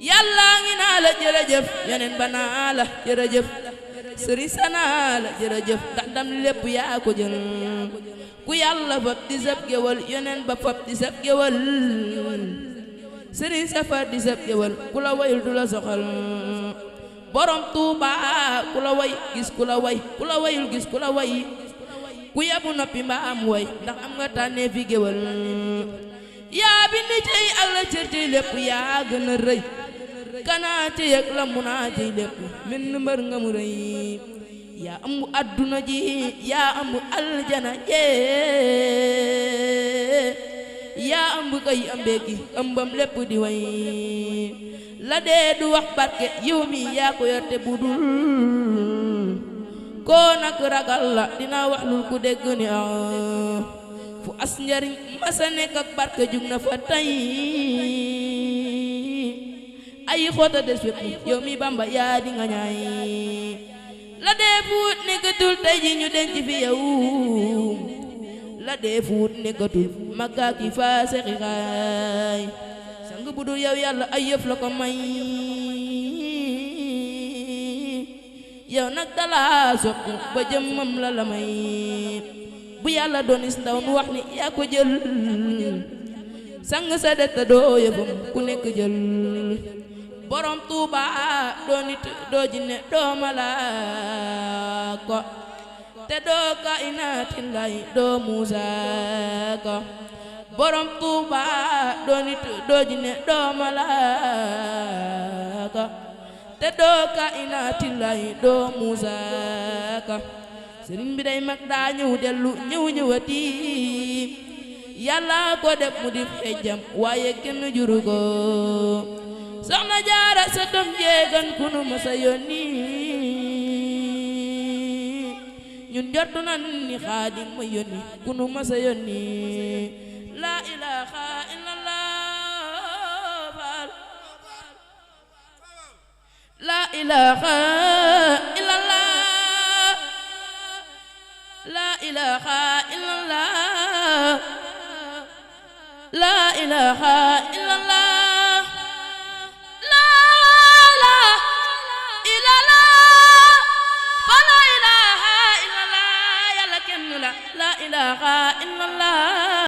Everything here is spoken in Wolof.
yàlla ngi naa la jërëjëf yeneen ba naa la jërëjëf sëriñ sa naa la jërëjëf ndax ndam lépp yaa ko jël ku yàlla fab di sab géwal yeneen ba fab di sab géwal sëriñ sa fa di sab géwal ku la wayul du la soxal borom Tuuba ku la way gis ku la way ku la wayul gis ku la way ku yabu noppi mbaa am way ndax am nga tànnee fi géwal yaa bi ni cey ak la cër cey lépp yaa gën a rëy kanaa cey ak la munaa cey lépp min mbër nga mu rëy yaa ëmb adduna ji yaa ëmb aljana jee yaa ëmb kay ëmbee gi ëmbam lépp di way la dee du wax barke yow mi yaa ko yor te budul koo nag ragal la dina wax lul ku dégg ni fu as njariñ masa nekk ak barke jug na fa tey ay xoota des fépp yow mi Bamba yaa di nga ñaay la dee fuut nekkatul tey ji ñu denc fi yow la dee fuut nekkatul magga ki fa sexi xaay sang bu dul yow yàlla ay yëf la ko may yow nag dala sopp ba jëmmam la la may bu yàlla doonis ndaw nu wax ni yaa ko jël sang sa detta doo yëfam ku nekk jël borom Tuuba doo nit doo jinne doo malaaka te doo kainaatin lay doo Muusa ko borom Tuuba doo nit doo jinne doo malaaka te doo kainaatin lay doo Muusa ko sëriñ bi day mag daa ñëw dellu ñëw ñëwati yàlla ko def mu di xejjam waaye kenn juru ko soxna jaara sa doom jeegan ku nu masa yónni ñun jortu nan ni xaadim ma yónni ku nu masa yónni la ilaha illallah la ilaha illallah la ilaha illallah la ilaha illallah la ilaha illallah